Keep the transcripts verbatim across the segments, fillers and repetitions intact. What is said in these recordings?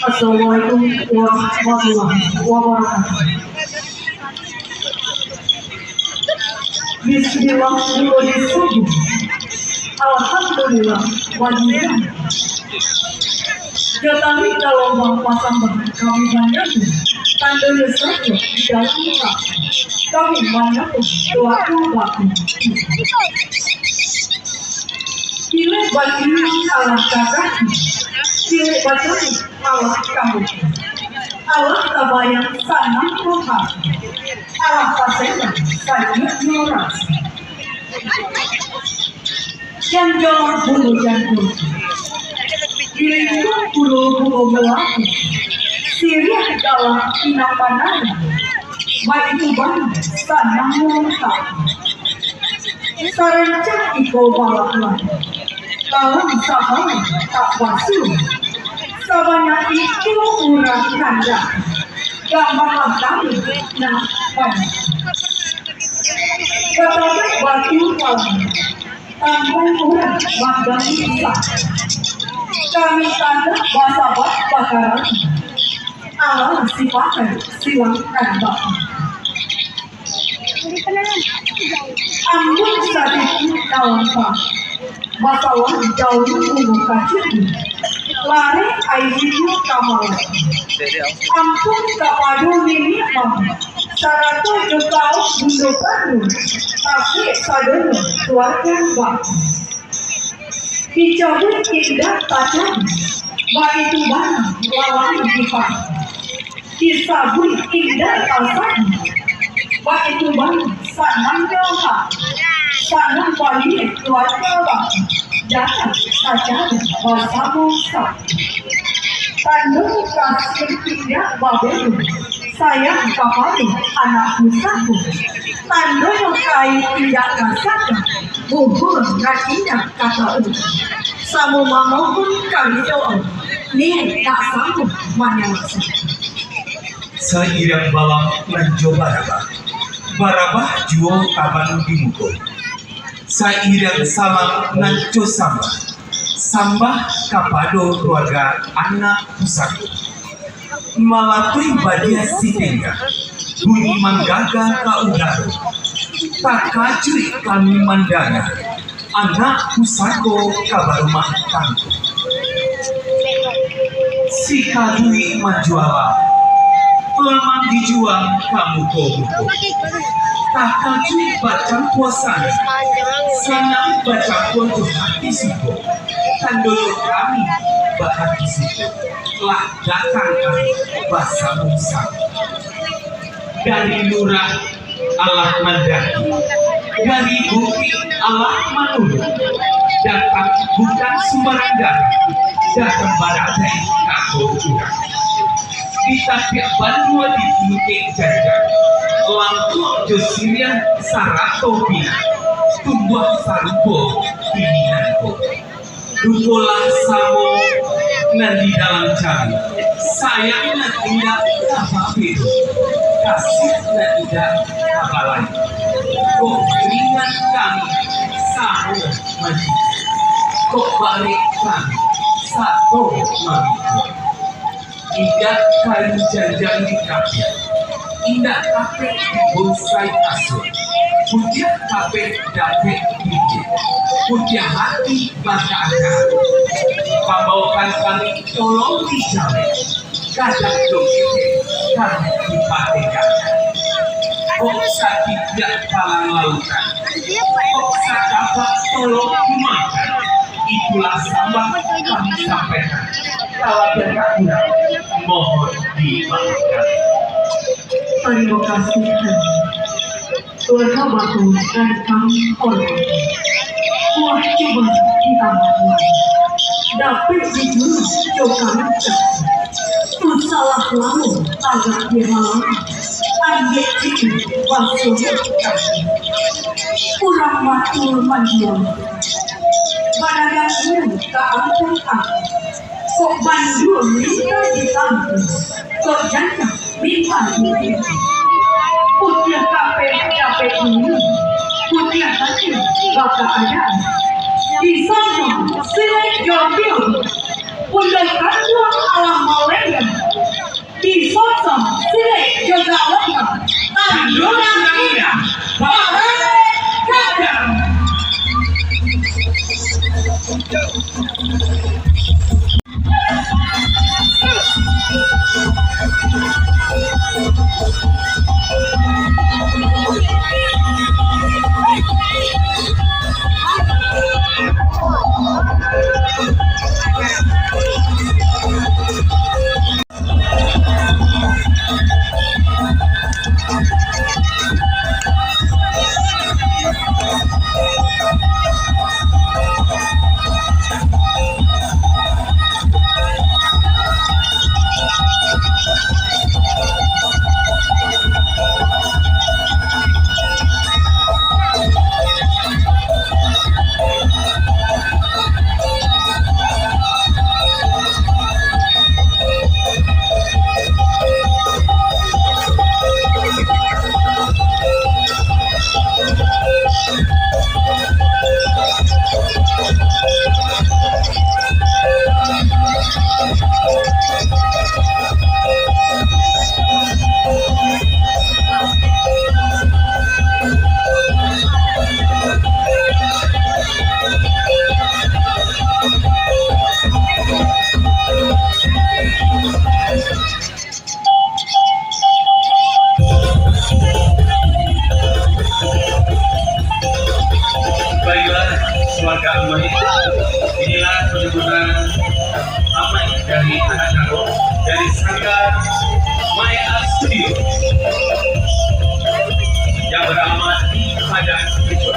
Assalamualaikum warahmatullahi wabarakatuh. Bismillah, alhamdulillah, walhamdulillah. Jatari kalau bang pasang bang kami banyak tu, tandonyo sajo di dalam muka. Kami banyak tu, doa tu baku. Kilek bairing alah ka kaki, kilek bacarik alah ka muko. Alah tabayang sanang rohani, alah tasembah sajuak nurasi. Janjang bulu jantung, di lingkuang bulu bungo balaku, siriah dalam inang panah, baitu bana sanang rohani. Sarancak iko balaklah, dalam sabaleh tak basuh. Sabanyak itu urang kandak, gambarlah kami nak banyak. Batabek batu palang, tampek urang manggali pisang. Kami kandak basabat bakaran, alah sipakai silang kandak. Ambo sadikik ka lampah, masalah daun bungo kacuik, lareh aia ka malam. Ampun kapado niniak mamak, sarato jo kaum bundo pandu, tapi sadonyo kaluarga bak. Dicabuik indak tacabuik, baitu bana lawan dipaham. Disabuik indak tasabuik, baitu bana sanangnyo hati. Sanang baliak kaluarga bak, datang sacaro basamo-samo. Tando kasih indak babeda, sayang kapado anak pusako. Tandonyo kain indak kasakan, buhur nan indak kataun. Samo mamohon kami doa, niaik nak samo manyalaksakan. Sairiang balam nan jo barabah, barabah juo taban di muko. Sairiang salam nan jo sambah, sambah kapado kaluarga anak pusako. Malatuih badia sitinggah, bunyi manggaga ka udaro. Takajuik kami mandanga, anak pusako ka barumah tanggo. Sikaduik manjualan, lamang dijual ka muko-muko. Takajuik bacampua sanang, sanang bacampua jo hati suko. Tandonyo kami bahati suko, lah datang kami basamo-samo. Dari lurah alah mandaki, dari bukik alah manurun. Datang bukan sumbarang datang, datang baradaik kato urang. Di tapiak banua di tingkek janjang, langkuak jo siriah sarato pinang, tumbuah sarupo kini nangko. Dukolah samo Nan di dalam cari, sayang nan indak ka babedo, kasih nan indak ka balain. Kok ringan kami samo manjijik, kok barek kami sato mamikua. Indak kayu janjang di kapia, indak tapek di bonsai kasua, putiah tapek dapek bibia, putiah hati bakaakar. Pambaokan kami tolong dijawek, kadang jo kecek kami dipategakan. Kok satitiak palang lautan, kok satapak tolong dimakan, itulah sambah kami sampaikan. Kalau ada kurang, mohon dimaafkan. Tarimo kasih, Tuhan. Tuhan Bapa dan kami hormati. Buah cubo di tangan Tuhan. Dapek dijuru jo kami cak. Tu salah lamo tagak di halangan. Ambiak cici basuah kaki. Kurang batua manjual. Badagang dulu ka angkuh aku. Kok bandu minta ditampu, kok janjang minta ditimpu. Putiah kapeh dapek dulu, putiah hati bakaadaan. Di sono silek jo biru, bundo kanduang alah malenggang. Di sono silek jo galanggang, tanduang indah, baralek gadang. Baiklah, keluarga Amai. Inilah penyambutan Amai dari anak Karo, dari Sanggar My Art Studio yang beralamat di Padang Kecil.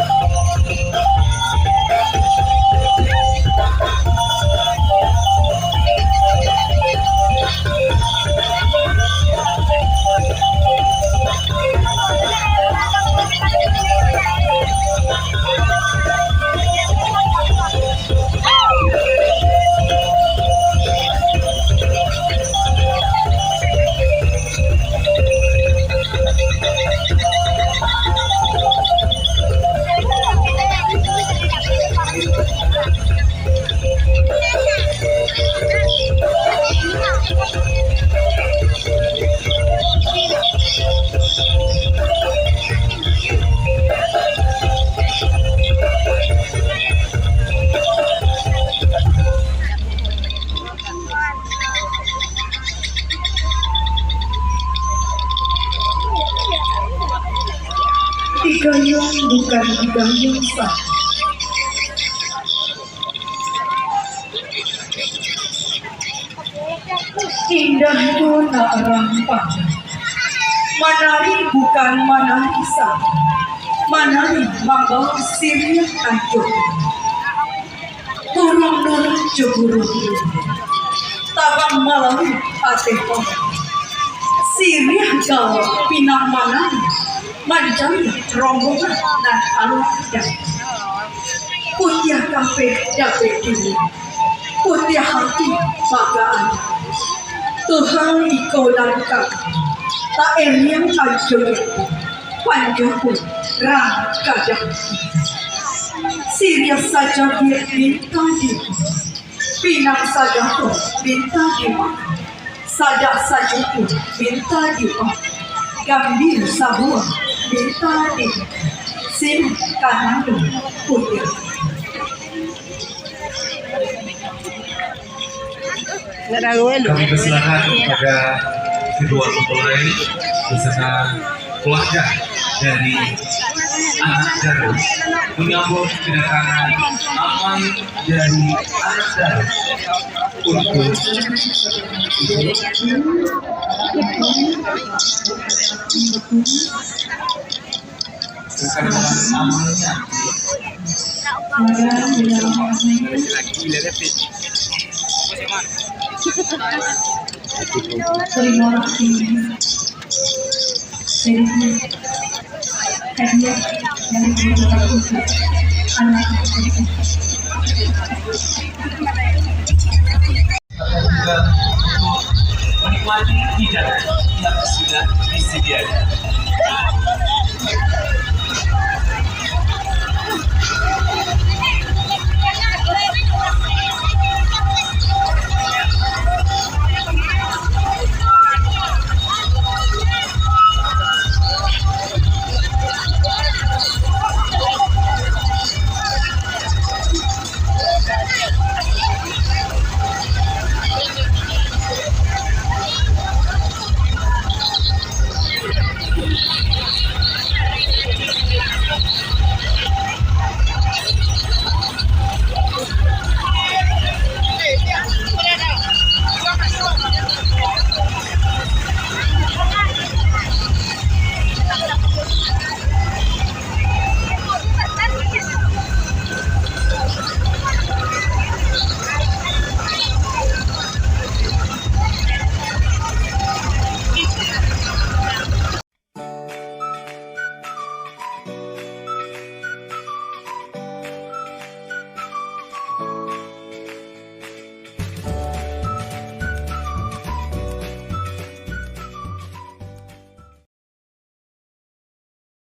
Digayung bukan digayung sajo. Indah tu nak rampang. Manari bukan manari sajo. Manari mambawa siriah tajuah. Turun nurun jo guru, tabang malalu ateh pohon. Siriah galak pinang manari, mancari rombongan nan aluah dan. Putiah kapeh dapek dulu, putiah hati bak Tuhan iko langkah, tak eriang ajo, panjang pun rangkadan. Siriah sajo dia minta di, pinang sajo tu minta di, sadah sajo tu minta di, gambir sabuah minta di, sing kanano putih. Kami persilakan kepada kedua mempelai beserta keluarga dari anak daro menyambut kedatangan aman dari anak daro untuk Terima kasih. Jadi, hadiah dari keluarga untuk anak. Menikmati hidangan yang sudah disediakan.